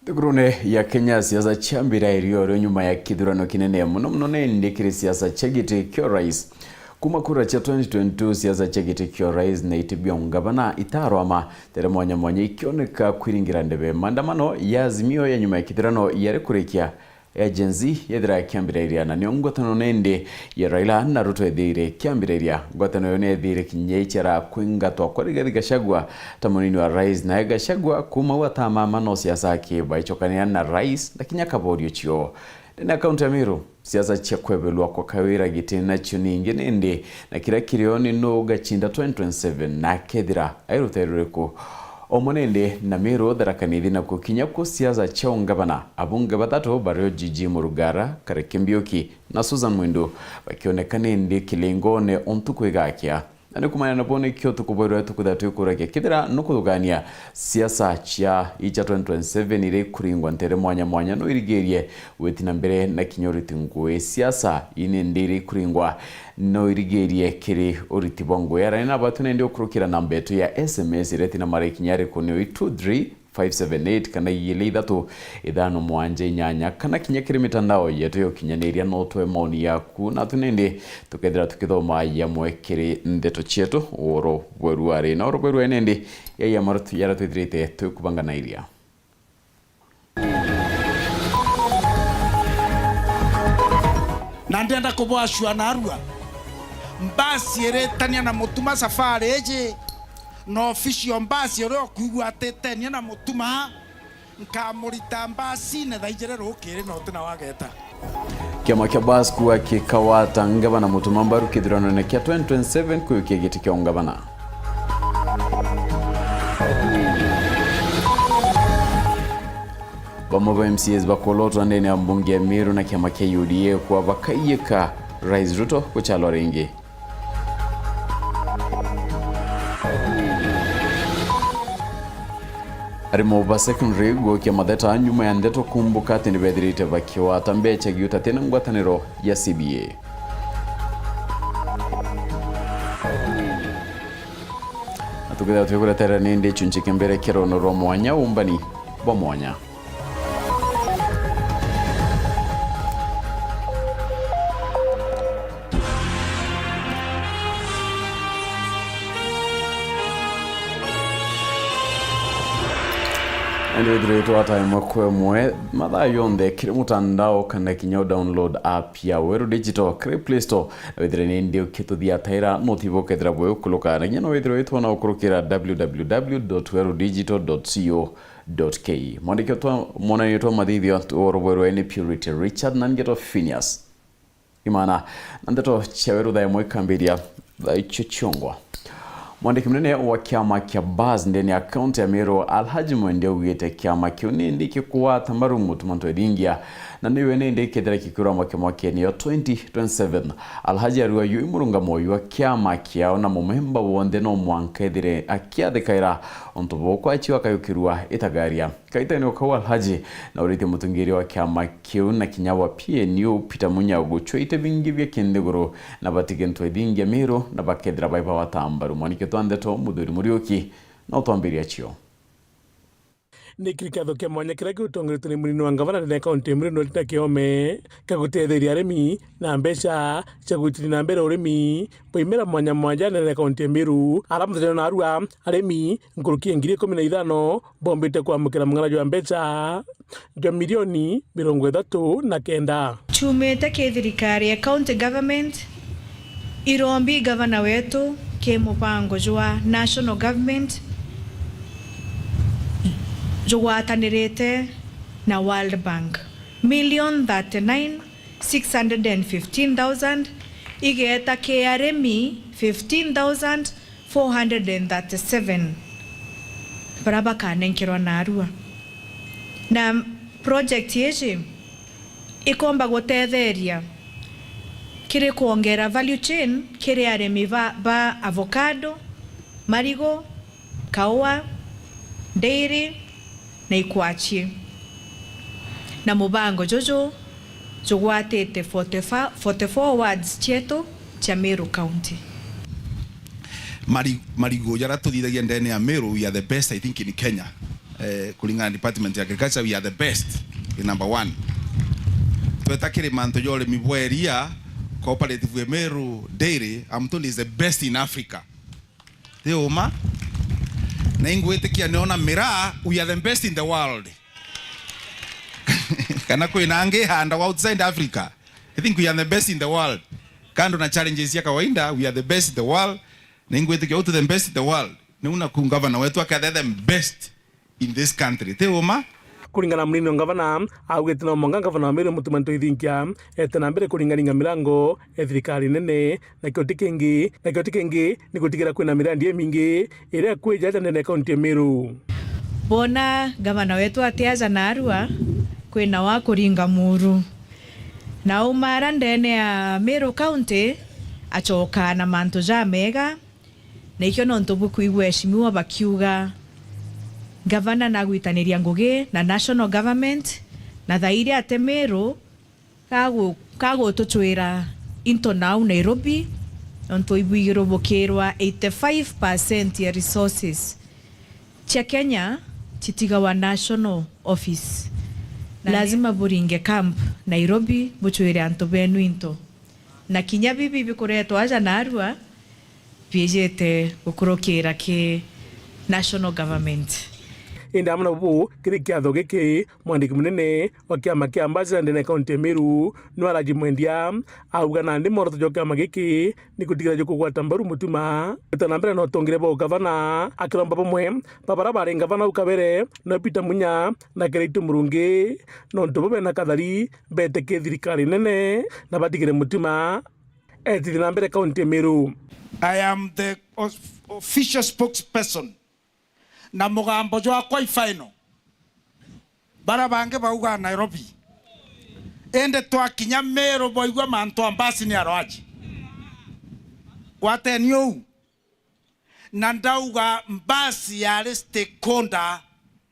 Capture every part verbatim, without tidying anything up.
Nthigurune ya Kenya, siasa ciambira irio rio nyuma ya kithurano kinene mono mono nindi kiri siasa cia giti kia urais. Kuma kura cia twenty twenty-two, siasa cia giti kia urais na iti bia ungavana itarwama, ntere mwanya mwanya ikioneka kwiringira ndebe. Maandamano ya Azimio ya nyuma ya kithurano yari kurikia ya Gen Z yethira yakiambirairia, na nio ngwataniro nindi ya Raila na Ruto yethiire ikiambirairia. Ngwataniro iyo niyethiire kinya ichara kwingatwa kwa Rigathi Gachagua ta munini wa rais, nae Gachagua kuma au atamama no siasa akiba icokanira na rais na kinya kaborio cio. Ndene ya kaunti ya Meru, siasa cia kwebelwa kwa Kawira giti nacio ningi nindi, na kiria kirio ni nu ugacinda twenty twenty-seven na akethira ai rutere ruriku. Omwe nindi na Meru, Tharaka Nithi nakuo kinya ku siasa cia ungavana, abunge bathatu bario G G Murugara, Kareke Mbiuki na Susan Mwindu bakioneka nindi kilingone o ntuku igakia. Na ni kumanya nabo nikio tukuboirwa tukuthira twikuragia kethira nukuthugania siasa cia icha twenty twenty-seven iria ikuringwa ntere mwanya mwanya no irigirie gwiti na mbere na kinya uriti ngui. Siasa ii nindi iria ikuringwa no irigirie kiri uriti bwa ngui. Arani na batu nindi ukurukira namba yetu ya S M S iria iti na mara ikinya ariku nio i two three five seven eight kana igiri ithatu ithano mwanja inyanya, kana kinya kiri mitandao yetu ya ukinyaniria no utwe maoni yaku, natu nindi tukethira tukithoma yamwe kiri ndeto cietu oro bweru ari na oro bweru ari nindi ya yamwe yara twithirite twikubangana iria. Na ndenda kubwacua narua, mbasi iritania na Mutuma safari iji, na official mbasi uria ukwigua ati itenia na Mutuma, nkamurita mbasine thaa ijiri rukiri na utina wageta. Kiama kia bas kuga kikawata ngavana Mutuma mbaru kithuranoine kia twenty twenty-seven kuyukia giti kia ungavana. Bamwe ba M C As bakolotwa ndene ya mbunge ya Meru na kiama kia U D A kwa bakaiyika Rais Ruto guchalwa ringi. Arimu ba secondary guokia matheta nyuma ya ndeto kumbuka ati nibethirite bakiwata mbecha giuta tina ngwataniro ya C B A. Na tukethira twikuretera nindi chunchi kia mbere kia rono rwa mwanya, umbani bwa mwanya. Nandi withirite wata imwe kwa imwe mathaa yonthe kiri mutandao kana kinya u download app ya Weru Digital kiri Play Store, na withire nindi ukituthiataira no utibo ukethira bwe ukuluka, na kinya no withire witwona ukurukira w w w dot weru digital dot co dot k e. Mwandiki utwa mwonani utwa mathithio oro bwerwe ni Purity Richard na ngeto Phineas Imana, na ndeto cia Weru thaa imwe ikambiria thaa icio ciongwa. Mwandiki munene wa kiama kia bas ndene ya kaunti ya Meru, Alhaji Mwende, augite kiama kiu nindi gikuwata mbaru Mutuma Ntwethingia, na niwe nindi kethira kikurwa mwake mwakeni yo twenty twenty-seven. Alhaji arua yu i murungamo jwa kiama kiao na mumemba wonthe no mwanka ethire akiathikaira untu bukwa acio akayukirua itagaria. Kaitene o kau Alhaji na uritie mutungiria wa kiama kiu na kinya wa P N U Peter Munya gucwa ite bingi bia kinthiguru na batige Ntwethingia Meru na bakethira bai bawata mbaru. Mwaniki twa ndeto Muthuri Muriuki na utwambiria cio. Ni kiri kiatho kia mwanya kiria kiutongeretwe ni munini wa ngavana ndene ya kaunti ya Meru Norinda Kiome kia gutetheria arimi na mbecha cia gwitiria na mbere urimi bwa imera mwanya mwanya ndene ya kaunti ya Meru, ara muthenya narua arimi nkuruki ya ngiri ikumi na ithano bombite kwamukira mung'ara jwa mbecha jwa milioni mirongo ithatu na kenda. Chumite ki thirikari ya county government, irombi gavana wetu ki mubango jwa national government jugwatanirite na World Bank, million thirty-nine, six hundred and fifteen thousand, igeta ki arimi fifteen thousand four hundred and thirty-seven bara bakanenkerwa narua. Na project iji ikomba gutetheria kiri kwongera value chain kiri arimi ba, ba avocado, marigu, kaua, ndiri na ikwachie. Na mubango juju jugwatite forty-four, forty-four wards cietu cia Meru County. Mari-, marigu jaria tuthithagia ndene ya Meru, we are the best, I think, in Kenya. eh, kuringana na department ya agriculture, we are the best, we number one. Tweta kiri mantu ja urimi bwa iria, cooperative ya Meru Dairy, I'm told, is the best in Africa. Ti uma? Na ingwitikia niona miraa, we are the best in the world. Kana kwina angi handagwa outside Africa? I think we are the best in the world. Kando na challenges ya kawaida, we are the best in the world. Na ingwitikia utu the best in the world. Ni una ku governor wetu akethe the best in this country. Ti uma? Kuringana na munini wa ngavana, augite no mwanka ngavana wa Meru Mutuma M'Ethingia ete na mbere kuringaringa mirango e thirikari nene, nakio ti kingi, nakio ti kingi ni gutigira kwina mirandi imingi iria ikwija aja ndene ya kaunti ya Meru. Bona ngavana wetu ati aja narua, kwina wa kuringa muru. Na aumara ndene ya Meru County, acokaa na mantu jamega, na ikio nontu bukwigua eshimiwa bakiuga, ngavana nagwitaniria ngugi na national government, na thaa iria ate Meru kagu-, kagutuchwira into nau Nairobi, nontu ibwigirwe bukirwa eighty-five percent ya resources cia Kenya citigawa national office. Na lazima buringe camp Nairobi, buchwire antu benu into. Na kinya bibi bikuretwa aja narua, biijite gukurukira ki national government. Indi amwe na bubu, kiri kiatho giki, mwandiki munene wa kiama kia Ambassador ndene ya kaunti ya Meru, Nwaraji Mwendia, auga nandi mworoto jwa kiama giki ni gutigira jukugwata mbaru Mutuma. Eta na mbere na utongire bwa ugavana, akiromba bamwe ba bara bari ngavana au kabere, na Peter Munya na Kiraitu Murungi, nontu bo bena kathari, betike thirikari nene na batigire Mutuma etithia na mbere kaunti ya Meru. I am the of-, official spokesperson, na mugambo jwakwa i final. Bara bangi baugaa Nairobi, indi twakinya Meru baigua mantu a mbasi ni arwaji. Gwateni uu. Na ndauga mbasi yari stakeholder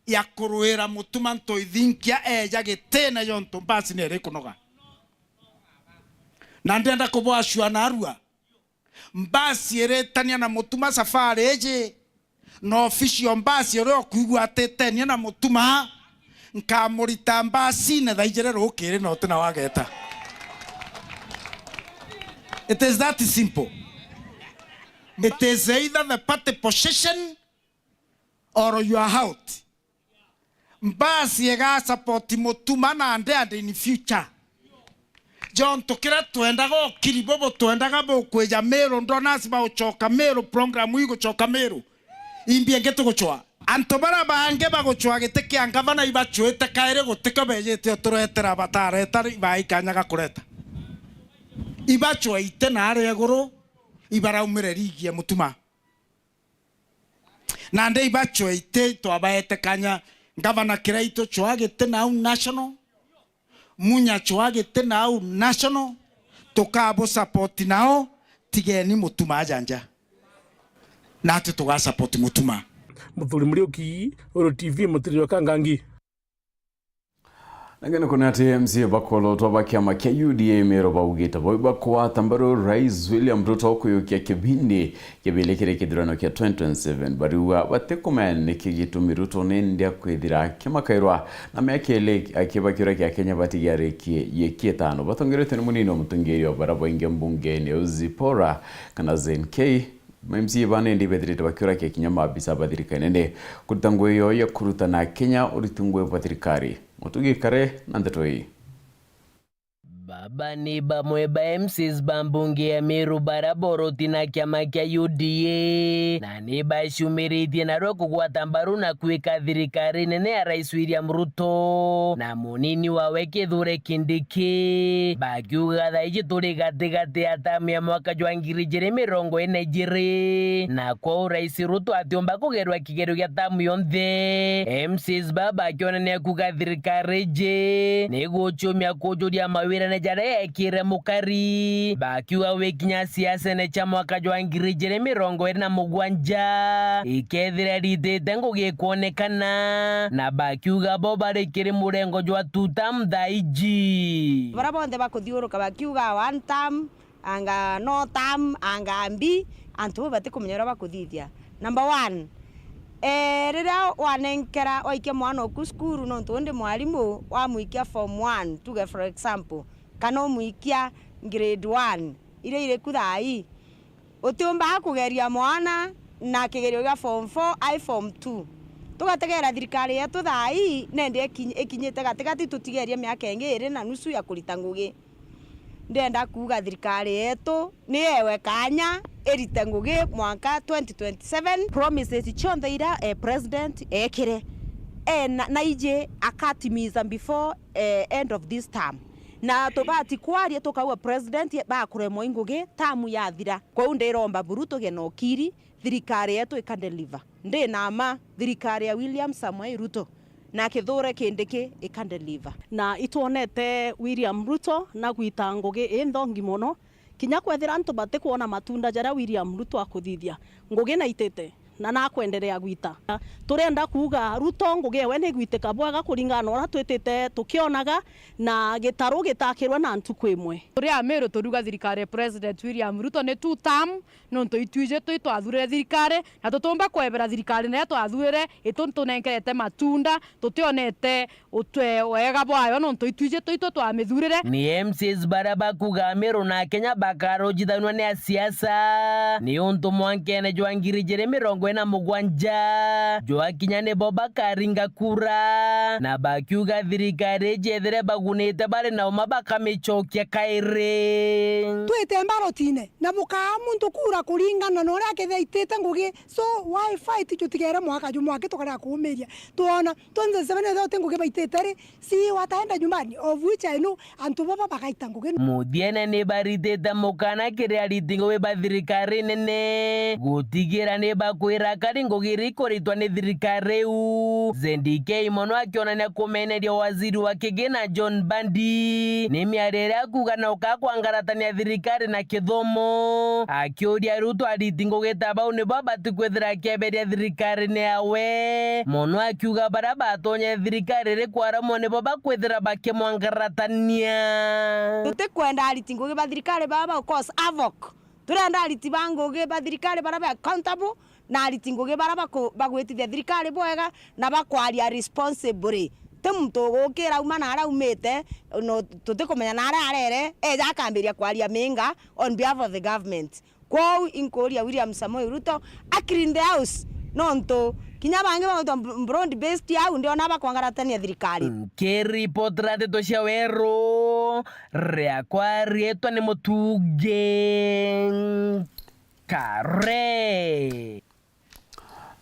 ya kuruira Mutuma M'Ethingia eja gitine jontu mbasi ni iri kunoga. Na ndenda kubwashua narua, mbasi iritania na Mutuma safari iji, na official mbasi uria ukwigua atitenia na Mutuma, nkamurita mbasine thaa ijiri rukiri na utina wageta. It is that simple. It is either the party position or you are out. Mbasi iga support Mutuma nandi and in future. Jontu kiria twendaga, ukiri bubu twendaga bukwija Meru, ndonasi bagucoka Meru, program ii gucoka Meru. Imbi ingi tugucwa. Antu bara bangi bagucwa giti kia ngavana ibacwite kairi gutikio bejite uturetera batareta ibaikanya ga kureta. Ibacwa ite na aria iguru ibaraumire ligi ya Mutuma. Nandi ibacwa iti twabaete kanya, ngavana Kiraitu cwa giti nau national, Munya cwa giti nau national, tukabu support nao, tigeni Mutuma aja nja. Nati tuga support Mutuma. Muthuri Muriuki, Uru T V, Mutiri wa Kangangi. Na ngene kuna ati M C A bakolotwa ba kiama kia U D A Meru baugite bo ibakugwata mbaru Rais William Ruto kuyukia kibindi kibili kiri kithurano kia twenty twenty-seven. Bariuga batikumenya niki gitumi Ruto nindi akwithira akimakairwa na miaka ili akibakiura kia Kenya batigiarikie yeki itano. Batongeretwe ni munini wa mutongeria wa bara baingi mbungeni Zipporah kana Zane K. Ma M C A bana indi bethirite bakiurakia kinya maabisa ba thirikari nene kuruta ngugi yao ya kurutana Kenya uriti ngugi bwa thirikari. Mutugi Kare na ndeto ii. Baba ni bamwe ba M Cs ba mbunge ya Meru bara boroti na kiama kia U D A, na ni baciumiritie narua kugwata mbaru na kwika thirikari nene ya Rais William Ruto na munini wawe Kithure Kindiki, bakiuga thaa iji turi gatigati ya tamu ya mwaka jwa ngiri ijiri mirongo ina ijiri, na kwou Rais Ruto atiumba kugerwa kigerio gia tamu yonthe. M Cs baba bakionania kuuga thirikari iji ni guciumia kujuria mawirane jaria yekire mukari, bakiuga wikinya siasene cia mwaka jwa ngiri ijiri mirongo iri na mugwanja ikethira iritite ngugi ikwonekana, na bakiuga bo bari kiri murengo jwa two term thaa iji. Baria bonthe bakuthiuruka bakiuga one term, anga no term, anga mbi, antu bau batikumenya uria bakuthithia. Number one, Eh, riria wanenkera, waikia mwana oku cukuru, nontu ndi mwarimu, wamwikia form one, tuge for example, kana umwikia grade one, iria iri ku thaa ii, utiumbaga kugeria mwana na kigerio gia form four ai form two. Tugategera thirikari yetu thaa ii, nendi ikinyi-, ikinyite gatigati, tutigerie miaka ingi iri na nusu ya kurita ngugi. Ndenda kuuga thirikari yetu ni yewe kanya irite ngugi mwanka twenty twenty-seven. Promises cionthe iria, eh, president ekire, eh, na, na iji akatimiza before, eh, end of this term. Na tubati kwaria tukauga president bakuremwa i ngugi, term yathira. Kwou ndiromba buru tugie na ukiri, thirikari yetu ika deliver. Ndi na mma, thirikari ya William Samoei Ruto na Kithure Kindiki ika deliver. Na itwonete William Ruto na gwita ngugi inthongi mono, kinya kwethira antu batikwona matunda jaria William Ruto akuthithia. Ngugi naitite na nakwenderea gwita. Turienda kuuga Ruto ngugi ewe nigwitika bwega kuringana na uria twitite tukionaga, na gitaru gitakirwe na ntuku imwe. Turi Amiru turiuga thirikari ya President William Ruto ni two term, nontu itwiji twi twathurire thirikari, na tutiumba kwebera thirikari niria twathurire itunenkerete matunda, tutionete utwe wega bwayo, nontu itwiji twitu twamithurire. Ni M C As baria bakuga Amiru na Kenya bakarujithanua ni asiasa, ni untu mwankene jwa ngiri ijiri mirongo ina mugwanja jwakinya nibo bakaringa kura, na bakiuga thirikari iji ethire bagunite bari na uma bakamicokia kairi. Twite mbarotine, na bukaa muntu kura kuringana na uria akethira aitite ngugi. So why fight? Tutigere mwaka jumwe aki tukarega kuumiria. Twona twenty twenty-seven ethira uti ngugi baitite ri, si wataenda nyumbani, of which I know antu baba bagaita ngugi. Muthiene ni baritite mukana kiri ariti ngugi ba thirikari nene gutigira ni bakwira kari ngugi iria ikuritwa ni thirikari iu. Z D K mono akionania kumeneria waziri wa kigina John Mbadi ni miario iria akuga na uka kwangaratania thirikari na kithomo, akiuria Ruto ariti ngugi ta bau nibo abati kwithira akieberia thirikari ni awe mono, akiuga baria batonya thirikari iri kwaramwa nibo bakwithira bakimwangaratania. Tutikwenda ariti ngugi ba thirikari baba ba cause havoc. Turenda ariti ba ngugi ba thirikari baria be accountable, na ariti ngugi baria baku-, bagwitithia thirikari bwega na bakwaria responsibly. Ti muntu ugukira auma na aria aumite, no tutikumenya na aria arere, eja akambiria kwaria minga on behalf of the government. Kwou inkuria William Samoei Ruto a clean the house, nontu kinya bangi bagwitwa bro-, broad based au ndiona bakwangaratania thirikari. Nkiripotera ndeto cia Weru, riakwa riitwa ni Mutungi Kare.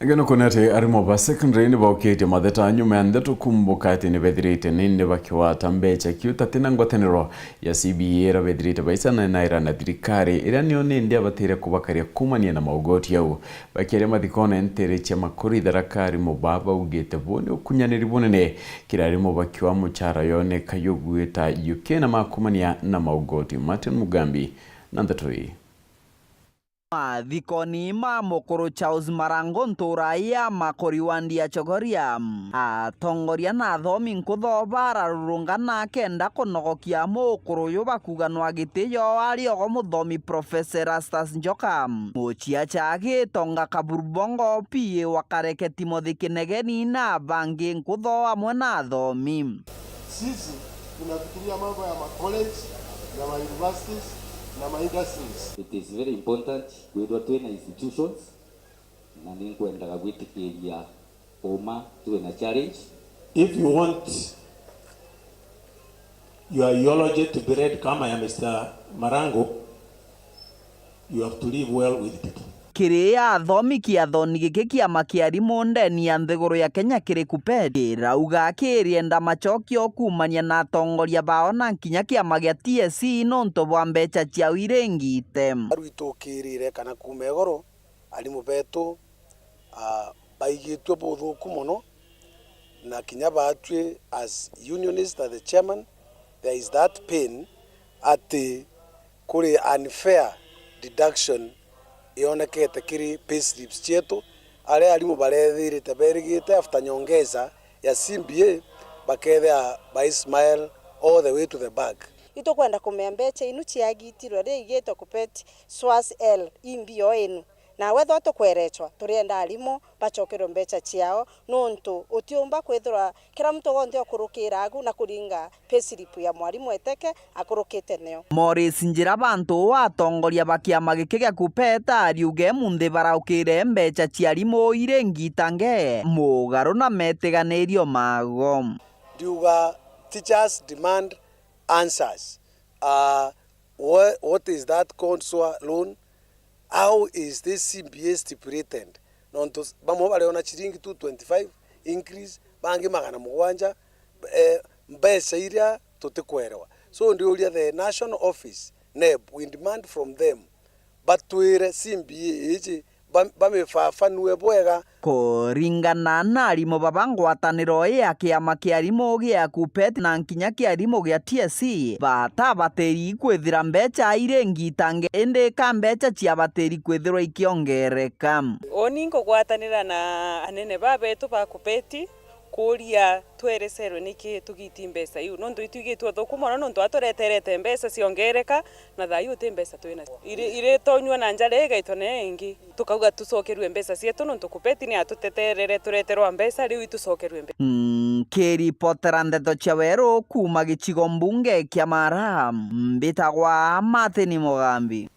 Ingi nukwona ati arimu ba secondary ni baukitie matheta nyuma ya ndeto kumbuka ati ni bethirite nini bakigwata mbeca kiu tati na ngwataniro ya C B A iria bethirite baicanaira na thirikari, iria nio nindi abatire kubakaria kumania na maugoti au. Bakiaria mathikone ntere cia Makuru Itharaka, arimu baa baugite buu ni ukunyaniri bunene kiri arimu bakiuga mucara yoneka yuguita yukina makumania na maugoti. Martin Mugambi na ndeto ii. Mathikoni ma mukuru Charles Marango ntura ya Makori wandi ya Chogoria, atongoria na athomi nkutho bararurungana kenda kunogokia mukuru uyu bakuga nwa gitiyo ari ogo muthomi Professor Erastus Njoka. Muchia cha Gitonga Kaburubongo P A wa Kareke Timothy Kinegeni na bangi nkutho amwe na athomi. Sisi tunafikiria mambo ya ma college na ma universities na ma industries. It is very important kwithwa twina institutions, na ninkwendaga gwitikiria uma twina challenge. If you want your eulogy to be read kama ya Mister Marango, you have to live well with people. Kiri athomi kiathoni giki, kiama kia arimu ndeni ya nthiguru ya Kenya kiri KUPPET kirauga kirienda macokio kumania na atongoria bao na kinya kiama gia T S C nontu bwa mbeca ciao iringite. Aru itukirire kana kuuma iguru, arimu betu, ah, baigitue buthuku mono, na kinya baatwi as unionist and the chairman, there is that pain ati kuri unfair deduction yonekete kiri payslips cietu, aria arimu barethirite berigite after nyongeza ya C B A bakethira bai smile all the way to the bank. Itukwenda kumenya mbeca inu ciagitirwe ri igitwe KUPPET, SWAS L, imbi o inu. Na wethwa tukwerecwa, turienda arimu bacokerwe mbeca ciao, nontu utiumba kwithirwa kira muntu wonthe ukurukira agu na kuringa payslip ya mwarimu eteke akurukite neo. Maurice Njira, bantu uu atongoria ba kiama giki gia KUPPET ariuga munthi baraukire mbeca cia arimu iri ngitange, mugaru na metiganirio mago. Ndiuga teachers demand answers. Uh, wha-, what is that CONSUA loan? How is this C B A stipulated? Nontu s-, bamwe bariona ciringi two twenty-five increase, bangi magana mugwanja, eh, mbeca iria tutikwerewa. So ndiuria the National Office, NEB, we demand from them, batwire C B A iji bam-, bamifafanue bwega. Kuringana na arimu baba, ngwataniro ii ya kiama kia arimu gia KUPPET na nkinya kia arimu gia T S C batabatiri kwithira mbeca iri ngitange, indi ka mbeca ciabatiri kwithirwa ikiongereka. Uni nkugwatanira na anene babetu ba KUPPET kuuria twerecerwe niki tugiti mbeca iu, nontu itwigitwe uthuku mono, nontu atureterete mbeca ciongereka, na thaa ii uti mbeca twina. Iri-, iritonyua na njara igaitwa nayo ingi, tukauga tucokerue mbeca cietu, nontu KUPPET ni atuteterere tureterwa mbeca, riu itucokerue mbeca. Nkiripotera ndeto cia weru kuuma gicigo mbunge kia Mara, mbitagwa Martin Mugambi.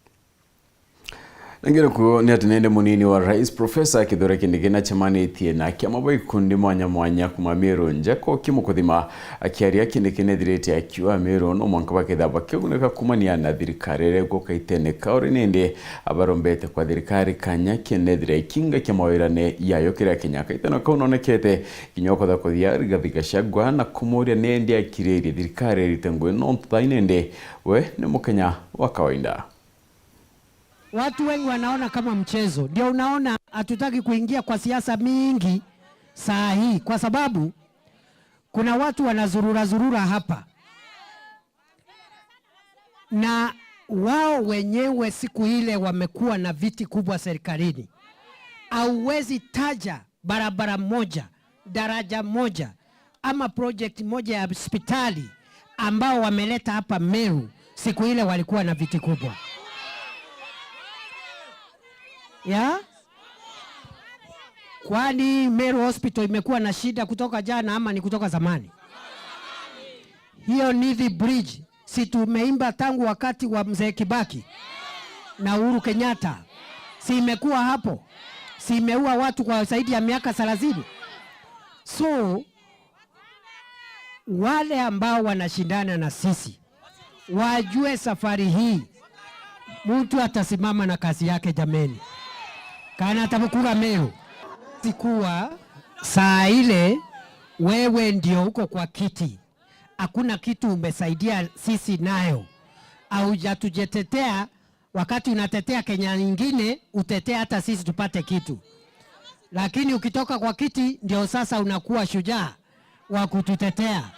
Na ngereku ni ati nende munini wa rais, Professor Kithure Kindiki, nacemanitie na kiama bwa ikundi mwanya mwanya kuma Meru nja koki mukuthima. Akiaria, Kindiki nethirite akiuga Meru no mwanka bakethira bakiguneka kumania na thirikari iria iguka itene ka uri nindi abarombete kwa thirikari kanya kinethira ikinga kia mawirane yayo kiria Kenya. Kaitano kau nonekete kinya ukotha kuthia Rigathi Gachagua na kumuria nindi akiririe thirikari irite ngugi nontu thaa ii nindi we ni Mukenya wa kawaida. Watu wengi wanaona kama mchezo. Ndio unaona hatutaki kuingia kwa siasa mingi saa hii, kwa sababu kuna watu wanazurura zurura hapa. Na wao wenyewe siku ile wamekuwa na viti kubwa serikalini. Hauwezi taja barabara moja, daraja moja, ama project moja ya hospitali ambao wameleta hapa Meru siku ile walikuwa na viti kubwa. Ya? Kwani Meru Hospital imekuwa na shida kutoka jana ama ni kutoka zamani? Hiyo Nithi Bridge, si tumeimba tangu wakati wa Mzee Kibaki na Uhuru Kenyatta? Si imekuwa hapo? Si imeua watu kwa zaidi ya miaka thelathini? So, wale ambao wanashindana na sisi, wajue safari hii mtu atasimama na kazi yake jameni. Kana atabukura Meru. Sikuwa saa ile wewe ndio uko kwa kiti. Hakuna kitu umesaidia sisi nayo. Haujatujetetea, wakati unatetea Kenya nyingine, utetea hata sisi tupate kitu. Lakini ukitoka kwa kiti, ndio sasa unakuwa shujaa wa kututetea.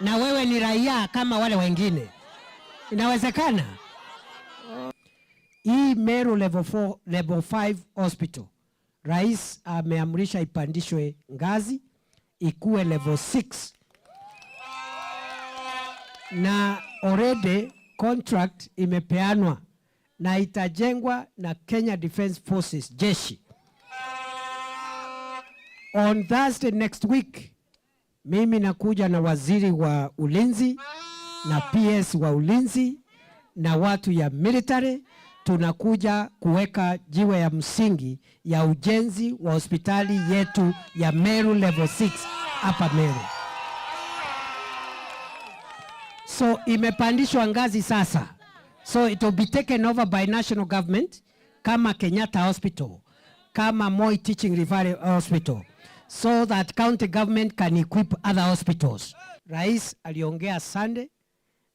Na wewe ni raia kama wale wengine. Inawezekana? Hii Meru level four, level five hospital, rais ameamrisha ipandishwe ngazi, ikuwe level six. Na already contract imepeanwa na itajengwa na Kenya Defence Forces, jeshi. On Thursday next week, mimi nakuja na waziri wa ulinzi na P S wa ulinzi na watu ya military, tunakuja kuweka jiwe ya msingi ya ujenzi wa hospitali yetu ya Meru level six hapa Meru. So, imepandishwa ngazi sasa. So, it will be taken over by national government kama Kenyatta Hospital, kama Moi Teaching Referral Hospital, so that county government can equip other hospitals. Rais aliongea Sunday,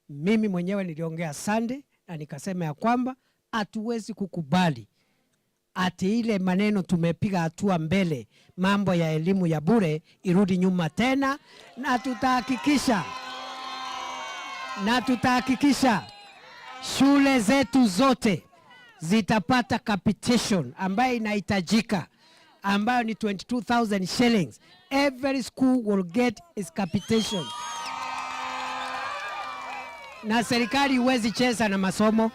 mimi mwenyewe niliongea Sunday, na nikasema ya kwamba hatuwezi kukubali ati ile maneno tumepiga hatua mbele, mambo ya elimu ya bure, irudi nyuma tena, na tutahakikisha, na tutahakikisha shule zetu zote zitapata capitation ambayo inahitajika, ambayo ni twenty-two thousand shillings. Every school will get its capitation. Na serikali huwezi cheza na masomo.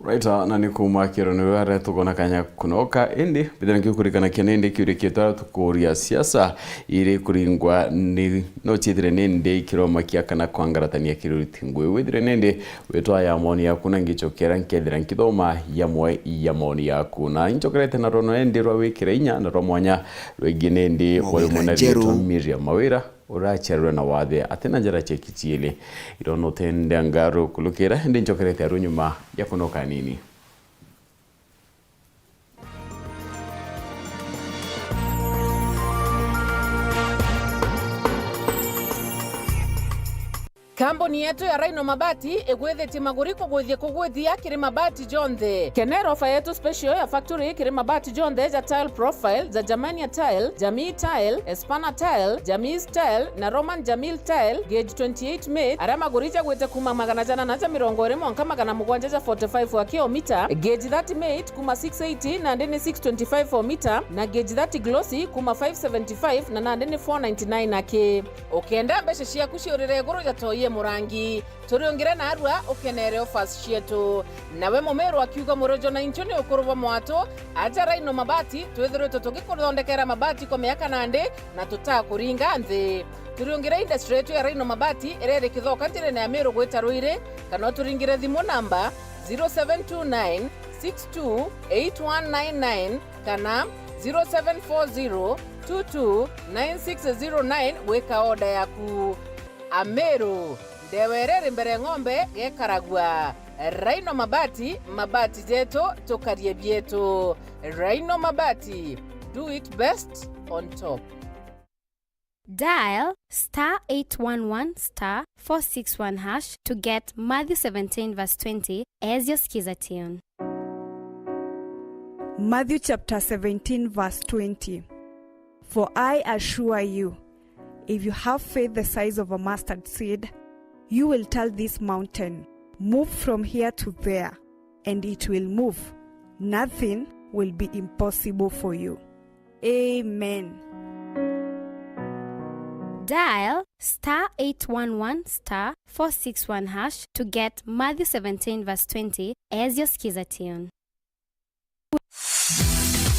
Right, ah, na ni kuuma kiro ni were tukona kanya kunoka, indi mbithira nkiukurikanakia nindi kiuria kietu aria tukuria siasa iri kuringwa ni no ciithire nindi kiromakia kana kwangaratania kiri uriti ngui. Withire nindi witwa ya maoni yaku na ngicokera nkethira nkithoma yamwe ya maoni yaku. Na incokerete na rono endi rwa wikira inya na rwa mwanya rwingi nindi wari muna riitwa Miriam Mawira. Uraciarwe na wathe atina njara cia kiciili. Irono tende angaru kulukira, indi ncokerete aru nyuma ya kunoka nini. Kambuni yetu ya Rhino Mabati igwithitie maguri kugwithia kugwithia kiri mabati jonthe. Kenera ofa yetu special ya factory kiri mabati jonthe ja tile profile, ja Germania tile, Jamii tile, Espana tile, Jamii tile na Roman Jamil tile, gauge twenty-eight mate, aria maguri jagwite kuuma magana jana na ja mirongo iri mwanka magana mugwanja ja forty-five aki o mita, gauge thirty mate kuuma six eighty nandi ni six twenty-five o mita, na gauge thirty glossy kuuma five seventy-five na nandi ni four ninety-nine aki. Ukenda mbeca ciaku ciurire iguru ja toi e murangi, turiungire narua ukenere offers cietu. Nawe mumiru akiuga murojo na inchu ni ukuru bwa mwatu, aja Rhino Mabati, twithiritwe tugikuthondekera mabati kwa miaka nandi na tutakuringa nthi. Turiungire industry yetu ya Rhino Mabati iria iri Kithoka njirene ya Miru gwita Ruiri, kana uturingire thimu namba zero seven two nine six two eight one nine nine kana zero seven four zero two two nine six zero nine gwika order yaku. Ameru, ndewa iria iri mbere ng'ombe gekaragua. Rhino Mabati, mabati jetu, tukarie bietu. Rhino Mabati, do it best on top. Dial star eight one one star four six one hash to get Matthew seventeen verse twenty as your skiza tune. Matthew chapter seventeen, verse twenty. For I assure you, if you have faith the size of a mustard seed, you will tell this mountain, 'Move from here to there,' and it will move. Nothing will be impossible for you. Amen. Dial star eight one one star four six one hash to get Matthew seventeen verse twenty as your skiza tune.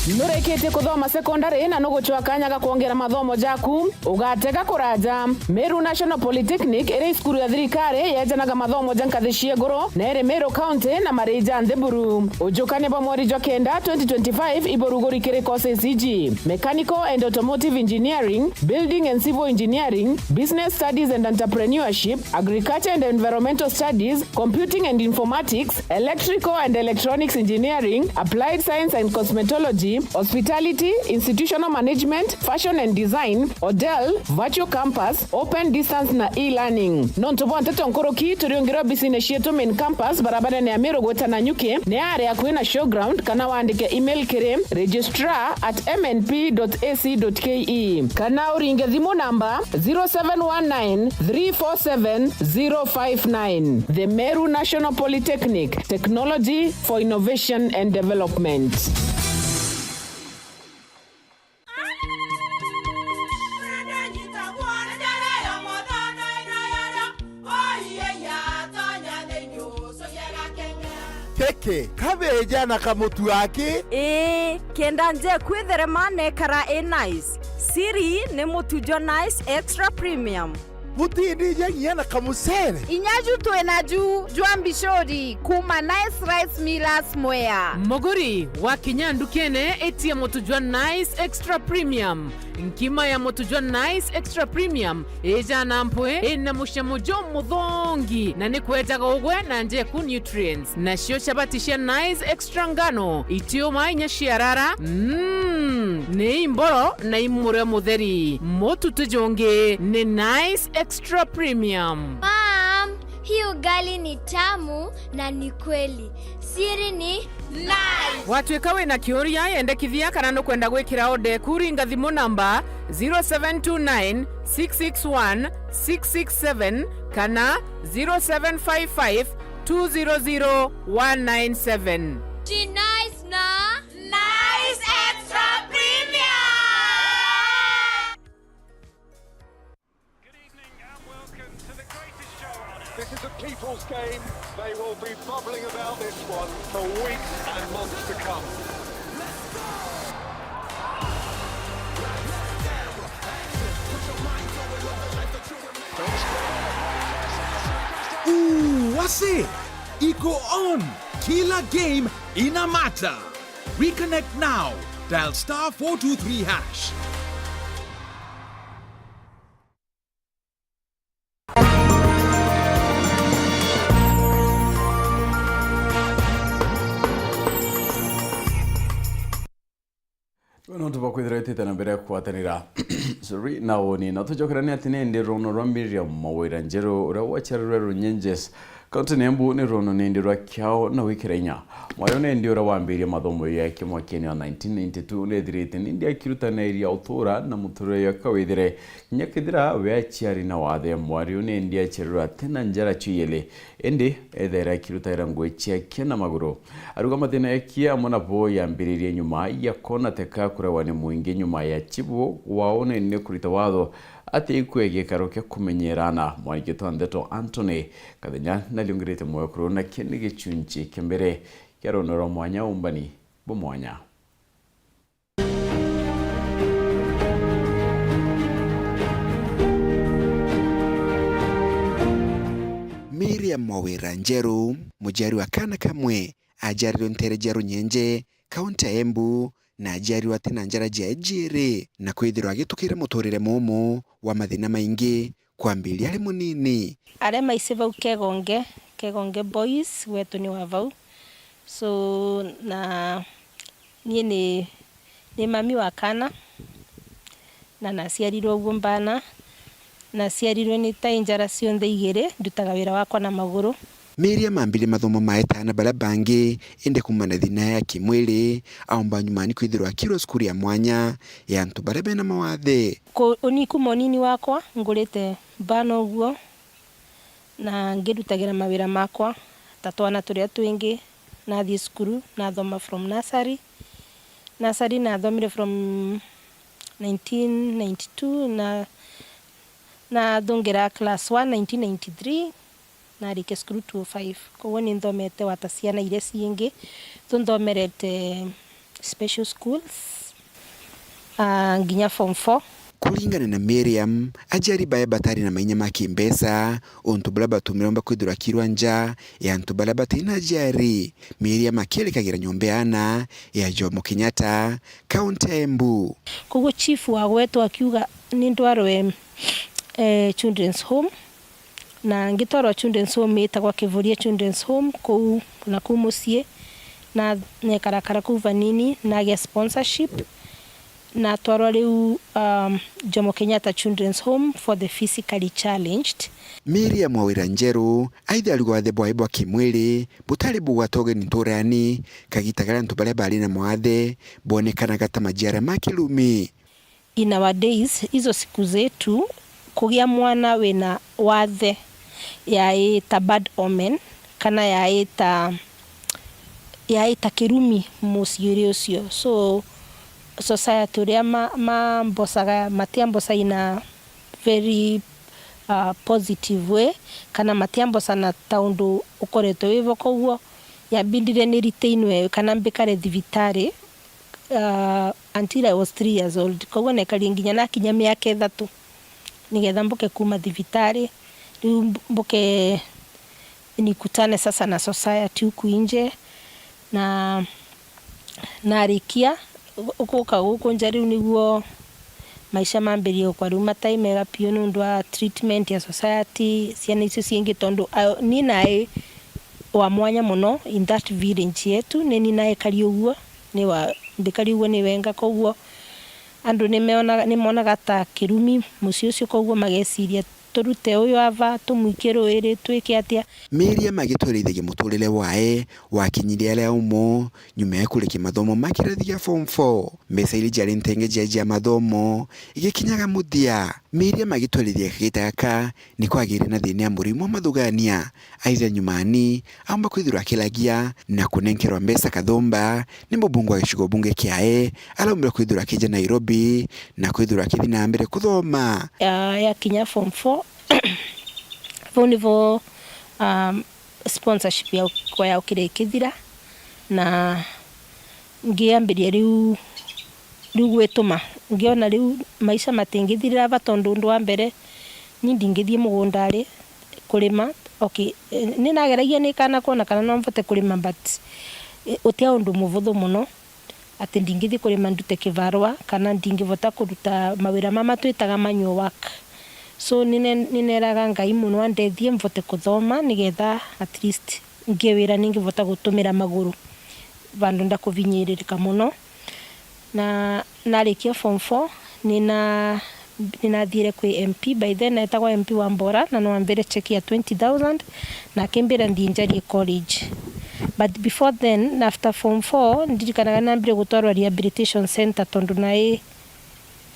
Nurikitie kuthoma secondary na nugucwa kanya ga kwongera mathomo jaku? Ugatega kuraja. Meru National Polytechnic iri cukuru ya thirikari yejanaga mathomo ja nkathi cia iguru na iri Meru County na mari ja nthi buru. Ujukania bwa mweri jwa kenda twenty twenty-five iburuguri kiri courses iji: Mechanical and Automotive Engineering, Building and Civil Engineering, Business Studies and Entrepreneurship, Agriculture and Environmental Studies, Computing and Informatics, Electrical and Electronics Engineering, Applied Science and Cosmetology, Hospitality, Institutional Management, Fashion and Design, Hotel, Virtual Campus, Open Distance na E-Learning. Nontu bwa nteto nkuruki, turiungire obisine cietu main campus, barabarene ya Meru gwita Nanyuki, ni aria akui na showground, kana wandike email kiri registrar at M N P dot A C dot K E, kana uringe thimu namba zero seven one nine three four seven zero five nine. The Meru National Polytechnic, technology for innovation and development. Keke, kabeja na kamutu aki? Ii, kenda nje kwitherema nekara i nice. Siri ni mutu jwa Nice Extra Premium. Butindija nginya na kamucere? Inya ju twina ju jwa mbicuri kuma Nice Rice Millers Mwea. Muguri, wakinya ndukene, itia mutu jwa Nice Extra Premium. Nkima ya mutu jwa Nice Extra Premium ijana mpwi, ina mucamo jumuthongi, na ni kwejaga ugwe na njeku nutrients. Nacio chapati cia Nice Extra Ngano itiuma inya ciarara, mm, ni imboro na imurio mutheri. Mutu ti jungi, ni Nice Extra Premium. Mom, hii ugali ni tamu na ni kweli. Siri ni Nice. Watuika wina kiuria, yendekithia kana nukwenda gwikira order eku, ringa thimu namba zero seven two nine six six one six six seven kana zero seven five five two zero zero one nine seven. Ji Nice na Nice Extra Premium. Good evening and welcome to the greatest show on earth. This is a people's game. They will be bubbling about this one for weeks and months to come. Ooh, wase! Iko on! Kila game ina matter! Reconnect now! Dial star four two three hash. Nontu bwa kwithira itite na mbere ya kugwatanira sorry, na uni na tucokerania ati ni ndi runo rwa Miriam Mawira Njeru uria waciarirwe Runyenjes, kaunti ni Embu, ni runo ni ndi rwa kiao na wikira inya. Mwari ni ndi uria wambirie mathomo ya kimwakini wa nineteen ninety-two, ni ethirite ni ndi akirutaniria utura na muturire ya kawithire. Kinya kethira we aciari na wathe, mwari uyu ni ndi aciarirwe atina njara ciu ieli, indi ethaira akirutaira ngugi ciake na maguru. Aruga mathina yake amwe nabo yambiririe nyuma ya kona teka kuregwa ni mwingi nyuma ya chibu wao ni, ni kurita watho ati ikue gikaro kia kumenyera ana. Mwaniki twa ndeto Anthony Kathenya nariongirite mwoyo kuru na kini gichunchi kia mbere kia runo rwa mwanya umbani bwa mwanya. Miriam Mawira Njeru, muciari wa kaana kamwe, aciarirwe nteere cia Runyenje, kaunti ya Embu, na aciarirwe ati na njara ciae ciiri, na kwithirwa agitukire muturire mumu wa mathina maingi kwambiria ari munini. Aria maici vau Kegonge, Kegonge Boys, wetu ni wa vau. So, na nie ni, ni mami wa kana, na naciarirwe uguo mbana. Naciarirwe ni tai njara cionthe igiri, ndutaga wira wakwa na maguru. Miriam ambirie mathomo mae ta ana baria bangi, indi kuumana na thina ya kimwiri, aumba nyumani kwithirwa akirwa cukuru ya mwanya ya antu baria bena mawathe. Ku-, uni kuma unini wakwa ngurite mbana uguo, na ngirutagira mawira makwa ta twana turia twingi. Nathii cukuru, nathoma from nursery. Nursery nathomire from nineteen ninety-two, na nathungira class one nineteen ninety-three, narikia cukuru two oh five. Koguo ni nthomete wata ciana iria ciingi, tunthomerete special schools, ah, nginya form four. Kuringana na Miriam, aciari bae batari na mainya ma kimbeca, untu buria batumire omba kwithirwa akirwa nja ya antu baria batina aciari. Miriam akirikagira nyomba ya ana ya Jomo Kenyatta, kaunti ya Embu. Koguo chief wa gwetu akiuga ni ndwarwe, eh, children's home, na ngitwarwa children's home itagwa Kivuria Children's Home kuu na kuu mucii, na nekarakara kuu vanini, nagia sponsorship, natwarwa riu, um, Jomo Kenyatta Children's Home for the physically challenged. Miriam Mawira Njeru, aitha arigwathe bwae bwa kimwiri butari bugwata ugeni nturani, kagita karia antu baria bari na mawathe bonekanaga ta majiara ma kirumi. In our days, hizo siku zetu, kugia mwana wina wathe yaita bad omen, kana yaita, yaita kirumi muciiri ucio. So, society uria ma-, mambocaga, matiamboca in a very, uh, positive way, kana matiamboca na ta undu ukoretwe wivo. Koguo yabindire ni ritainwe kana mbikare thibitari, uh, until I was three years old. Koguo nekarie nginya nakinya miaka ithatu nigetha mbuke kuma thibitari. Riu mb-, mbuke nikutane sasa na society huku nje, na narikia gu-, guka guku nja, riu niguo maisha mambirie gukwa riu matai mega piu niundu wa treatment ya society, ciana icio ciingi, tondu, ah, ni nai wa mwanya muno in that village yetu, ni ni naikari uguo, ni wa, mbikari uguo ni wenga, koguo andu ni meona-, ni monaga ta kirumi mucii ucio, koguo mageciria, "Turute uyu ava, tumwikie ruiri, twike atia?" Miriam agitwarithagia muturire wae wakinyire aria umo nyuma ya kurikia mathomo ma kirathi gia form four. Mbeca iria ciari ntenge ciae cia mathomo igikinyaga muthia. Miriam agitwarithia kagita gaka ni kwagire na thina ya murimo wa mathugania. Aitha nyumani, aumba kwithirwa akilagia na kunenkerwa mbeca kathumba ni mubunge wa gicigo bunge kiae, araumbire kwithirwa akija Nairobi na kwithirwa akithi na mbere kuthoma. Ya, yakinya form four, vau nivo um, sponsorship yakwa yaukire ikithira, na ngiambiria riu, riu gwituma, ngiona riu maisha matingithirira va, tondu undu wa mbere ni ndingithii mugundari kurima. Okay, eh, ninageragia ni kana kwona kana no mvote kurima, but, eh, utia undu muvuthu muno ati ndingithii kurima ndute kivarua kana ndingivota kuruta mawira mama twitaga manual work. So nine-, nineraga Ngai mono andethie mvote kuthoma nigetha at least ngie wira ningivota gutumira maguru vandu ndakuvinyiririka mono. Na narikia form four, nina-, ninathiire kwi M P. By then, etagwa M P wa Mbora, na no ambire cheki ya twenty thousand, na akimbira nthii njarie college. But before then, after form four, ndirikanaga nambire gutwarwa rehabilitation center tondu nai,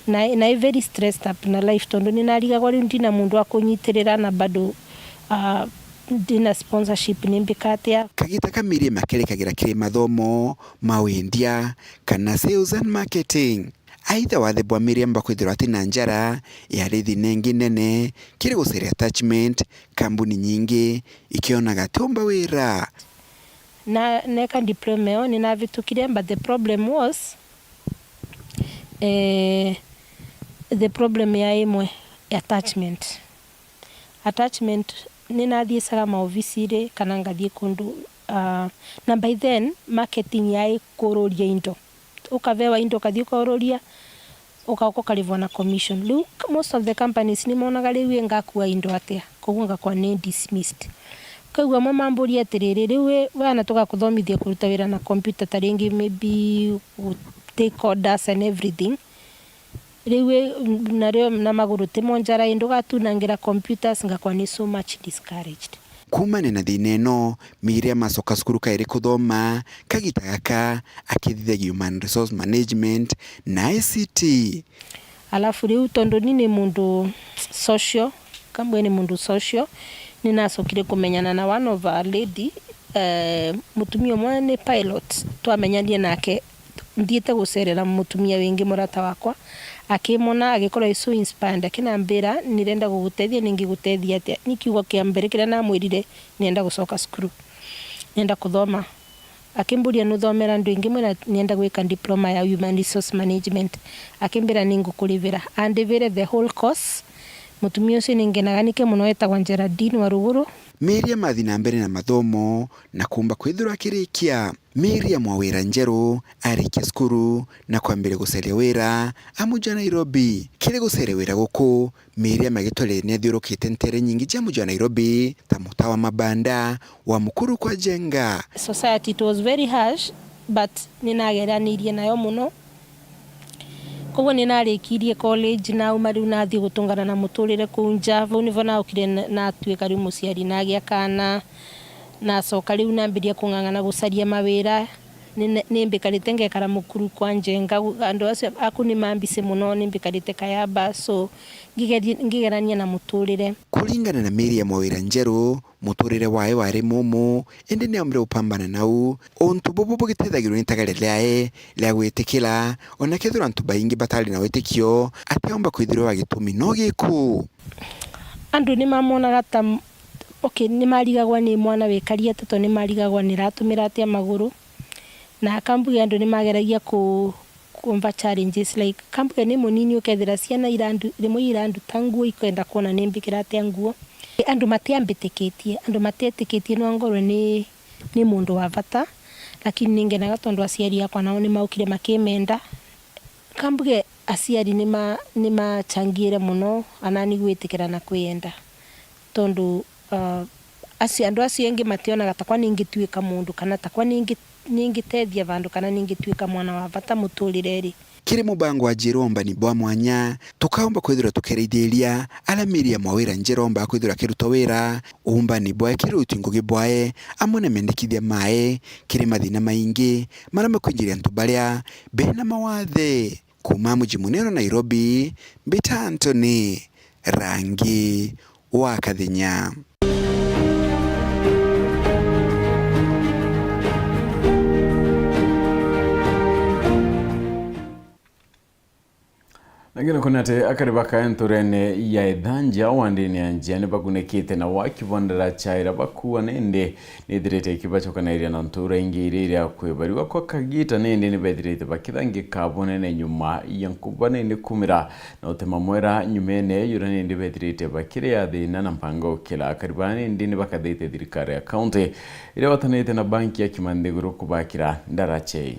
nai, nai very stressed up na life, tondu ninarigagwa riu ndina mundu wa kunyitirira na bado, ah, ndina sponsorship, nimbika atia? Kagita ka Miriam akerekagira kiri mathomo ma wendia kana sales and marketing. Aitha wathe bwa Miriam bakwithirwa ati na njara ya rithi nengi nene kiri gucaria attachment, kambuni nyingi ikionaga atiumba wira. Na neka diploma iyo ninavitukire, but the problem was, eh, the problem ya imwe, attachment. Attachment, ninathiecaga maovisiri kana ngathii kundu, ah, na by then, marketing yaai kururia indo. Ukavewa indo, ukathii ukaururia, ukauka ukarivwa na commission. Riu, most of the companies nimonaga riu ii ngakua indo atia, koguo ngakwa ni dismissed. Ukaigua amwe mamburia atiriri, riu ii, we ana tugakuthomithia kuruta wira na computer, ta ringi maybe gu take orders and everything. Riu ii, nario na maguru timo njara, indi ugatunangira computers, ngakwa ni so much discouraged. Kuumania na thina ino, Miriam acoka cukuru kairi kuthoma, kagita gaka akithithagia Human Resource Management na I C T. Alafu riu tondu ni ni mundu social, kambwe ni mundu social, ninacokire kumenyana na one of our lady, eh, mutumia umwe ni pilot, twamenyanire nake nthiite gucerera mutumia wingi murata wakwa, akimona agikorwa is so inspired, akinambira, "Nirenda gugutethia, ningigutethia atia?" Ni kiugo kia mbere kiria namwirire, "Nienda gucoka cukuru, nienda kuthoma." Akimburia, "Nuthomera ndu ingi?" Mwira, "Nienda gwika diploma ya human resource management." Akimbira, "Ningukurivira." Andivire the whole course. Mutumia ucio ningenaga nike mono, etagwa Geraldine wa Ruguru. Miriam athi na mbere na mathomo na kuumba kwithirwa akirikia. Miriam Wawira Njeru arikia cukuru na kwambiria gucaria wira a muji wa Nairobi. Kiri gucaria wira guku, Miriam agitwarire ni athiurukite ntere nyingi cia muji wa Nairobi, ta mutaa wa mabanda, wa mukuru kwa Njenga. Society, it was very harsh, but ninageranirie nayo mono. Koguo ninarikirie college, nauma riu nathi gutungana na muturire kuu nja. Vau nivo naukire na-, natuika riu muciari, nagia kaana, nacoka riu nambiria kung'ang'ana gucaria mawira. Nine-, nimbikarite ngekara mukuru kwa Njenga, andu acio aku ni mambise mono, nimbikarite kayamba, so ngigeri-, ngigerania na muturire. Kuringana na Miriam Wawira Njeru, muturire wae wari mumu, indi ni aumire gupambana nau. Untu bubu bugitethagirua ni itagare riae ria gwitikira, ona kethirwa antu baingi batari na witikio, atiaumba kwithirwa wa gitumi no giku. Andu ni mamonaga ta m-, okay, ni marigagwa ni mwana wikari atia, tondu ni marigagwa ni ratumira atia maguru. Na kambuge andu ni mageragia ku-, kumva challenges, like, kambuge ni munini, ukethira ciana irandu-, rimwe iranduta nguo, ikenda kwona ni mbikira atia nguo. Andu matiambitikitie, andu matietikitie no ngorwe ni, ni mundu wa vata, lakini ni ngenaga tondu aciari akwa nao ni maukire makimenda. Kambuge aciari ni ma-, ni machangiire mono anani gwitikira na kwiyenda, tondu, ah, acio, andu acio engi mationaga takwa ningituika mundu, kana takwa ningi-, ningitethia vandu, kana ningituika mwana wa vata muturireri. Kiri mubango wa Njira Umbani bwa Mwanya, tukaumba kwithirwa tukiraithiria aria Miriam Wawira Njeru aumba kwithirwa akiruta wira umbani bwae kiri uti ngugi bwae, amwe na mendekithia mae kiri mathina maingi maria makwinjiria antu baria bena mawathe. Kuuma muji munene wa Nairobi, mbita Anthony Rangi wa Kathenya. Na kina kuna ati akari ba Kae nturene ya Ithanja wandini ya Njia ni bagunikite na waki bwa ndaraca iria bakuua nindi nithirite ikibacokaniria na ntura ingi iria iria kwibariwa kwa kagita nindi ni bethirite bakithangika bunene nyuma ya nkuba nindi kumira na utema mwera nyumene yuria nindi bethirite bakiria thina na mpanga ukila akari ba nindi ni bakathite thirikari ya kaunti iria watanite na banki ya Kimanthiguru kubakira ndaraca ii.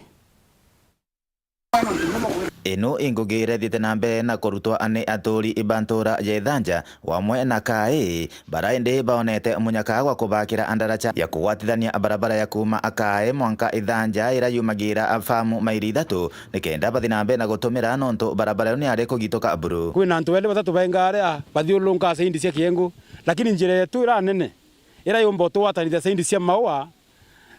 Ino i ngugi iria ithiite na mbere na kurutwa ni aturi ba ntura ya Ithanja wamwe na Kae, bara indi baonete munyaka gwa kubakira ndaraca ya kugwatithania barabara ya kuuma Kae mwanka Ithanja iria yumagira famu mairi ithatu, nikenda bathi na mbere na gutumira nontu barabara iyo ni yari kugituka buru. Kwina antu eri bathatu bainga aria bathiururunka saindi cia kiengu, lakini njira yetu iria nene iria yumba utugwatanithia saindi cia Maua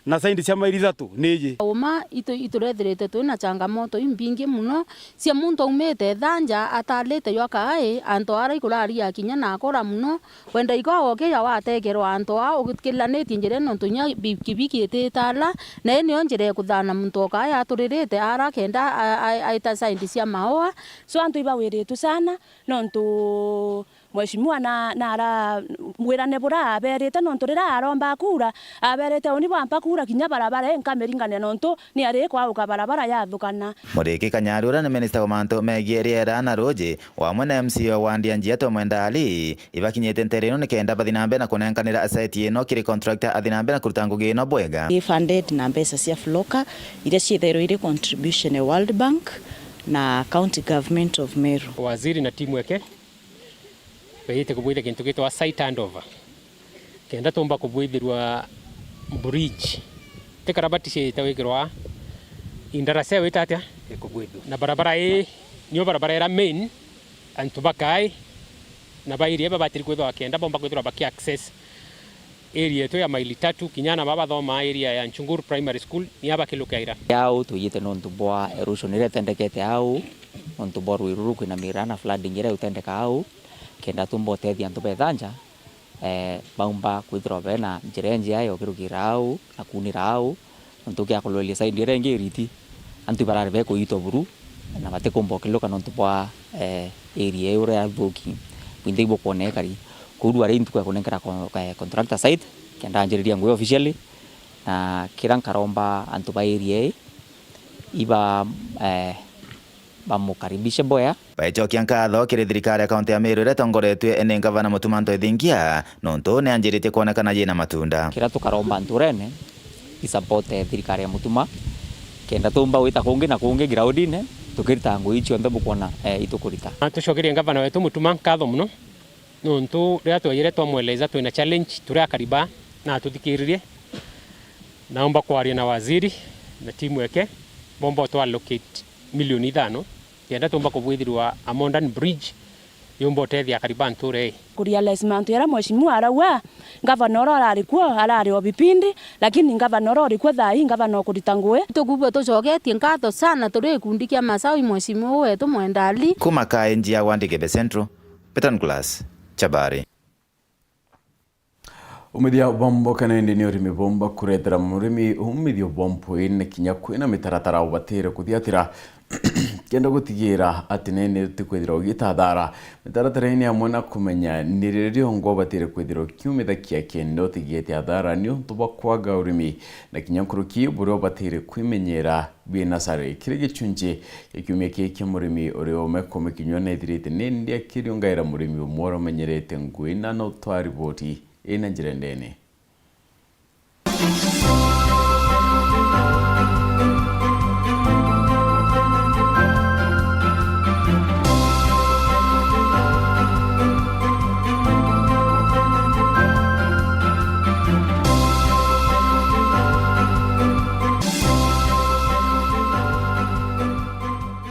na saindi cia mairi ithatu ni iji. Uma itu-, iturethirite twi na changamoto imbingi muno cia muntu aumite Ithanja atalite jwa Kae, antu ara ikuraria kinya na akora muno, wenda igo ukiya watekerwa antu aa ukilanitie njira nontu inya bikibiki ititala, na ii niyo njira ikuthana muntu o Kae aturirite ara kenda a-, a-, aita saindi cia Maua. So antu ibawiritwe sana nontu Mheshimiwa na, na ara wirane bura aberite, nontu riria aromba kura, aberite uni bwampa kura kinya barabara ii nkamiringania, nontu ni ari kwauka barabara yathukana. Muriki Kanyari, uria ni minista wa mantu megie riera na ruuji, wamwe na M C A wa wandi ya Njia Twemwenda Ali, ibakinyite ntere ino nikenda bathi na mbere na kunenkanira site ino kiri contractor athi na mbere na kuruta ngugi ino bwega. Ii funded na mbeca cia floka iria ciithairwa iri contribution ya World Bank na County Government of Meru. Waziri na timu yake Baijite kubwithia kintu gitwa site handover, kenda tumba kubwithirwa bridge. Ti karabati ciite gwikirwa, indaraca wita atia? Ikubwithua. Na barabara ii niyo barabara iria main antu ba Kae na ba area babatiri kwithirwa kenda bomba kwithirwa baki access area yetu ya Maili Tatu, kinya na baba bathoma area ya Nchunguru Primary School, ni aba kilukaira. Au tuijite nontu bwa erosion iria itendekete au, nontu bwa rui ruru kwinamira na flooding iria utendeka au, kenda tumba utethia antu ba Ithanja, eh, baumba kwithirwa bena njira injea ya ukirukira au na kuunira au, nontu ukiakuloreria side iria ingi iriti, antu ibarari bekuitwa buru, na batikumba ukiluka nontu bwa, eh, area iu uria ithuki, bwinthe ibukwona ikari. Kou rwari ntuku ya kunenkera con-, eh, contractor site, kenda anjiriria ngugi officially, na kira nkaromba antu ba area ii iba, eh, bamukaribishe bwea. Baicokia nkatho kiri thirikari ya kaunti ya Meru iria itongoretue ni Ngavana Mutuma M'Ethingia, nontu ni anjiritie kwonekana yina matunda. Kiria tukaromba nturene, i support, eh, thirikari ya Mutuma, kenda tumba gwita kungi na kungi groundine, tukirita ngugi cionthe bukwona, eh, itukurita. Na tucokerie Ngavana wetu Mutuma nkatho muno, nontu riria twejire twamweleza twina challenge, turi akariba na atuthikiririe, naomba kwaria na waziri na timu yake, bomba utwa allocate milioni ithano, kenda tumba kubwithirwa a modern bridge, yumba utethia akari ba ntura ii. Kurealize mantu jaria mheshimiwa arauga, ngavana uria urari kuo arari o bipindi, lakini ngavana uria uri kuo thaa ii, ngavana ukurita ngugi. Tukubua tucoketie nkatho sana, turi gikundi kia Masawi, mheshimiwa wetu Mwenda Ali. Kuma Kae, Njia wa Ndigebe Central, Peter Nicholas Chabari. Umithia bwa mboka na indi ni urimi bumba kuretera murimi umithio bwa mpwi, na kinya kwina mitaratara ubatire kuthiatira kenda gutigira ati nene utikwithira ugita thara. Mitaratara ii ni amwe na kumenya ni ri riongo ubatire kwithira ukiumithakia kenda utigiite athara ni untu bwa kwaga urimi, na kinya nkuruki buria ubatire kwimenyera bwi nasari. Kiri gichunchi kia kiumia kii kia murimi uri ome kumikinywa nethirite nindi akiriungaira murimi umwe uria umenyerete ngugi na no twa riboti ina njira ndene.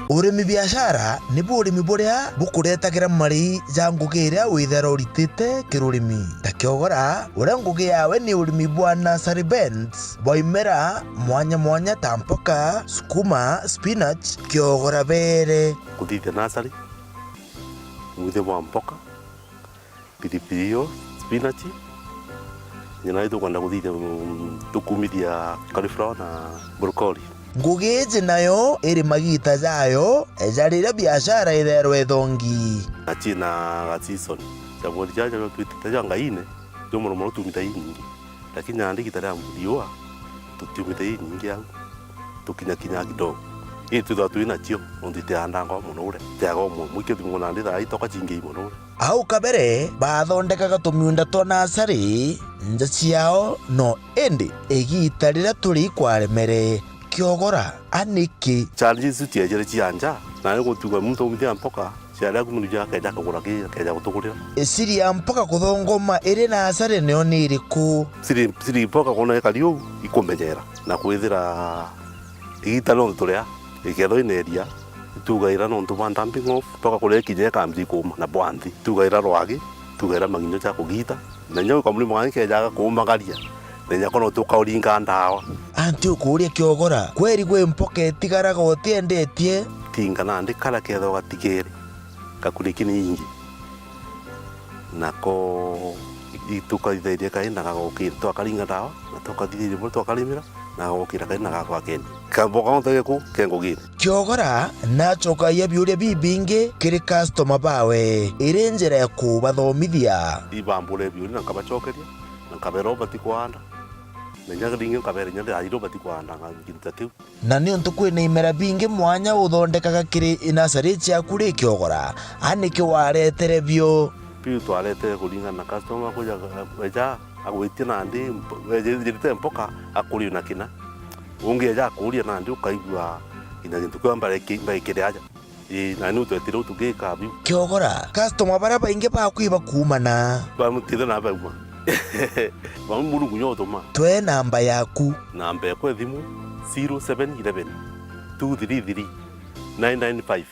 Urimi biashara nibu urimi buria bukuretagira marii ja ngugi iria withera uritite kirurimi. Ta kiogora, uria ngugi yawe ni urimi bwa nursery beds bwa imera mwanya mwanya ta mpoka, sukuma, spinach, kiogora beere. Kuthithia nursery, umithio bwa mpoka, pilipili hoho, spinach, nyina itukwenda kuthithia, mm, tukumithia cauliflower na broccoli. Ngugi iji nayo iri magiita jayo ja riria biashara itherwa ithongi. Na ciina ga season. Cia mweri jaja twitite ja ngaine, jo mono mono tumite inyingi. Lakini nandi igiita ria riua, tutiumite inyingi au. Tukinyakinya kidogo. Ii twithagwa twi nacio, nontu itiandangwa mono uria. Itiaga umwe, mwikio thimu nandi thaa itoka cingi mono uria. Au kabere, baathondekaga tumiunda twa nasari, nja ciao, no indi igiita riria turi ikwaremere, Kiogora, a niki? Challenges iu ciejere cia nja, na ni gutuga muntu aumithia mpoka, ciaria ku muntu akeja akagura ki, akeja gutugurira. Iciri ya mpoka kuthongoma iri nasari nio ni iriku? Ciri, ciri mpoka kwona ikari uu, ikumenyera, na kwithira igiita rionthe turia, ikethwa ineria, itugaira nontu bwa dumping off, mpoka kuria ikinya ikambia ikuuma na bwa nthi, itugaira rwagi, itugaira manginyo ja kugiita, na inya kamurimo gangi kejaga kuumagaria, na inya kono tukauringa ndawa. Anti ukuuria Kiogora, kweri gwi mpoka itigaraga utiendetie? Tinga nandi kara kethwa gatigere, gakuriki ni ingi. Nako i-, tukathithagia kai na gagokira, twakaringa ndawa, na tukathithagia buru twakarimira, na gagokira kai na gagwakeni. Kamboka onte geku, kengugire. Kiogora nacokagia biuria bibingi kiri customer bawe, iri njira ya kubathomithia. Ibambure biuria na nkabacokeria, na nkabera ubati kwanda. Na inya ringi nkabera inya ringi ubati kwanda, nka-, gintu ta kiu. Na niuntu kwina imera bingi mwanya uthondekaga kiri inasari ciaku ri Kiogora, a niki waretere bio? Biu twaretere kuringana na customer kuja, eja agwitie nandi mp-, ejirite mpoka akuria na kina. Ungi eja akuria nandi ukaigua kinya gintu kiu mbare ki-, mbare kiri aja. Ii, na niu twetire u tugika biu. Kiogora, customer baria baingi baku ibakuumana. Bamutithe na bauma. Bamwe Murungu nyo utuma. Twe namba yaku. Namba yakwa ya thimu, zero seven eleven, two three three, nine nine five.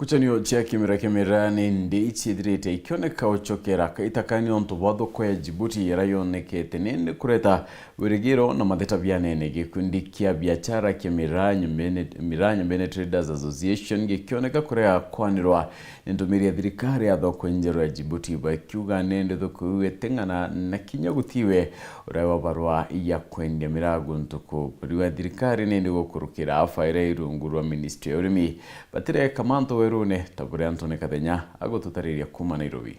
Ngucanio cia kimera kia miraa ni ndi iciithirite ikioneka ucokera kaita kani nontu bwa thoko ya Djibouti iria yonekete nindi kureta wirigiro na matheta bianene. Gikundi kia biachara kia miraa Nyumbene, Miraa Nyumbene Traders Association gikioneka kurega kwanirwa ni ntumiri ya thirikari ya thoko njeru ya Djibouti, bakiuga nindi thoko iu iting'ana na kinya gutiwe uria wa barua ya kwendia miraa guntu kuu. Riu thirikari nindi gukurukira afa iria irungu rwa ministry ya urimi. Batire Kamanto werune ta buria Anthony Kathenya agututariria kuuma Nairobi.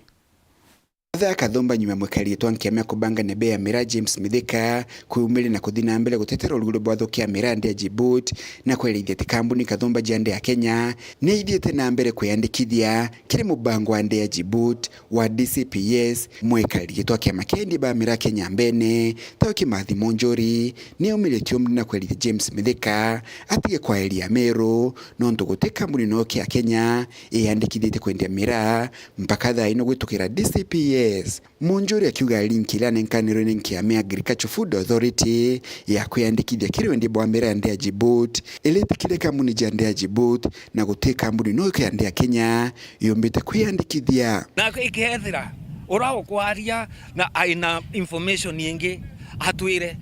Mathaa kathumba nyuma mwikari gitwa nkiama ya kubanga nebe ya miraa James Mithika kwiyumiria na kuthi na mbere gutetera uruguru bwa thoko ya miraa ndi ya Djibouti na kwerithia ati kambuni kathumba jia ndi ya Kenya ni ithiite na mbere kwiyandikithia kiri mubango wa ndi ya Djibouti wa D C P S. Mwikari gitwa kiama kia endi ba miraa Kenya Mbene, tawe Kimathi Munjuri, ni aumire kiumri na kwerithia James Mithika atige kwaeria Meru, nontu guti kambuni no kia Kenya iyandikithitie kwendia miraa mpaka thaa ino gwitukira D C P S. Munjuri akiuga link iria anenkanirwe ni nkiama ya Agriculture Food Authority ya kwiyandikithia kiri wendi bwa miraa ndi ya Djibouti iritikire kambuni ja ndi ya Djibouti, na guti kambuni no kia ndi ya Kenya yumbite kwiyandikithia. Na ikethira ura ukwaria na aina information ingi atwire.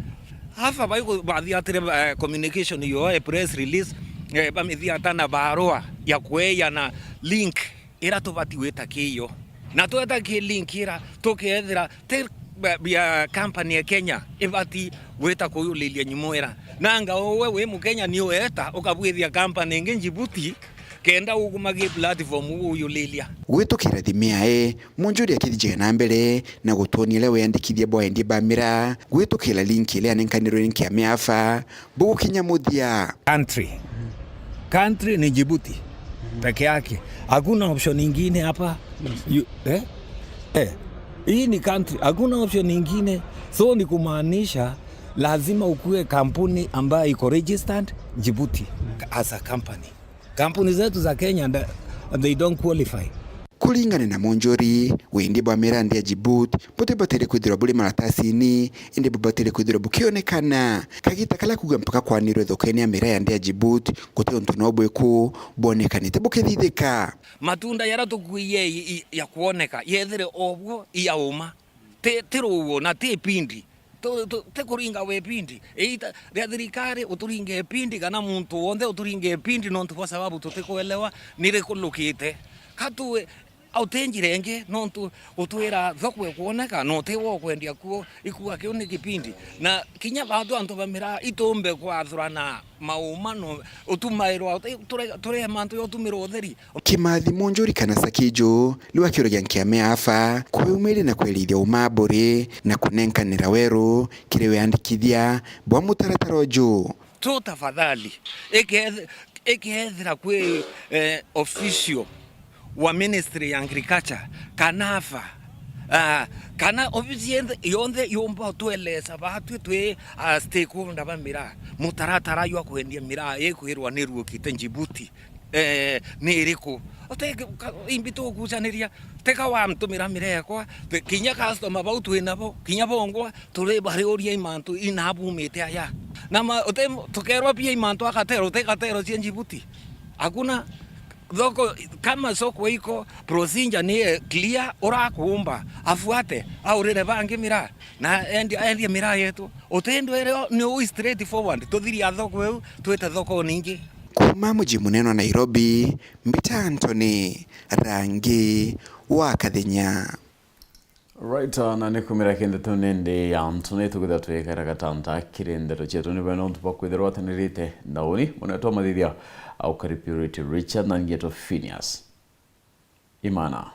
Aba baigu bathiatire, eh, communication yo, eh, press release, eh, bamithiata na barua ya kweya na link ira tubati gwita kiyo. Na tweta ki link ira tukethira ti bia, bia company ya Kenya ibati gwita kuyulilia nyumo ira. Nanga uwe wi Mukenya ni ueta ukabwithia company ingi Djibouti kenda uguma gi platform uyulilia. Gwitukira thime yae, Munjuri akithijaga na mbere na gutwonia uria wiyandikithia bwa endi ba miraa gwitukira link iria anenkanirwe ni nkiama ya afa bugukinya muthia. Country. Country ni Djibouti peke yake. Hakuna option ingine hapa. You, eh? Eh. Hii ni country. Hakuna option ingine. So ni kumaanisha lazima ukue kampuni ambayo iko registered Djibouti as a company. Kampuni zetu za Kenya, they don't qualify. Kuringana na Munjuri, wendi bwa miraa ndi ya Djibouti butibatire kwithirwa buri maratasini, indi bubatire kwithirwa bukionekana. Kagita karia kuuga mpaka kwanirwe thokene ya miraa ya ndi ya Djibouti, guti untu no bwiku bwonekanite bukithithika. Matunda yaria tukuiye i-, i-, ya kwoneka, yethire obwo iya uma. Ti, ti ruuo na ti ipindi. Tu, tu, ti kuringa we ipindi. Iita ria thirikari uturinge ipindi kana muntu wonthe uturinge ipindi nontu bwa sababu tutikuelewa ni rikulukite. Ka tu, au ti njira ingi nontu utwira thoko ikwoneka na uti wa ukwendia kuo, ikua kiu ni kipindi. Na kinya batu antu ba miraa itumbe kwathurana mauma no utumairwa, uti, ture, ture mantu ya utumirwa utheri. Kimathi Munjuri kana Sakiju, riu akiuragia nkiame afa, kwiumiri na kwerithia umamburi na kunenkanira weru kiri weandikithia bwa mutaratara uju. Tu tafadhali, iketh-, ikethira kwi, eh, official wa Ministry ya Agriculture, kana afa, ah, kana ofisi yenthe, yonthe yumba utwelesa batwi twi, ah, stakeholder ba miraa, mutaratara jwa kwendia miraa ikwirwa ni ruukite Djibouti. Eh, ni iriku? Uti ka-, imbi tugucaniria? Teka wantumira miraa yakwa, te-, kinya customer bau twi nabo, kinya bongwa, turi bariuria imantu ina bumite aya. Na ma-, uti, tukerwa pia imantu a katero, uti katero cia Djibouti. Hakuna thoko, kama soko iko, procedure ni clear, urakuumba, afuate, aurire bangi miraa, na endi-, endie miraa yetu. Utindwire ni u straight forward, tuthiria thoko iu, twite thoko ningi. Kuuma muji munene wa Nairobi, mbita Anthony Rangi wa Kathenya. Right, uh, na ni kumira kindi tu nindi ya Anthony, tukithira twikara gatanta kiri ndeto cietu ni bwena untu bwa kwithirwa atanirite na uni. Munene twa mathithia, au Kari Purity Richard na ngeto Phineas Imana.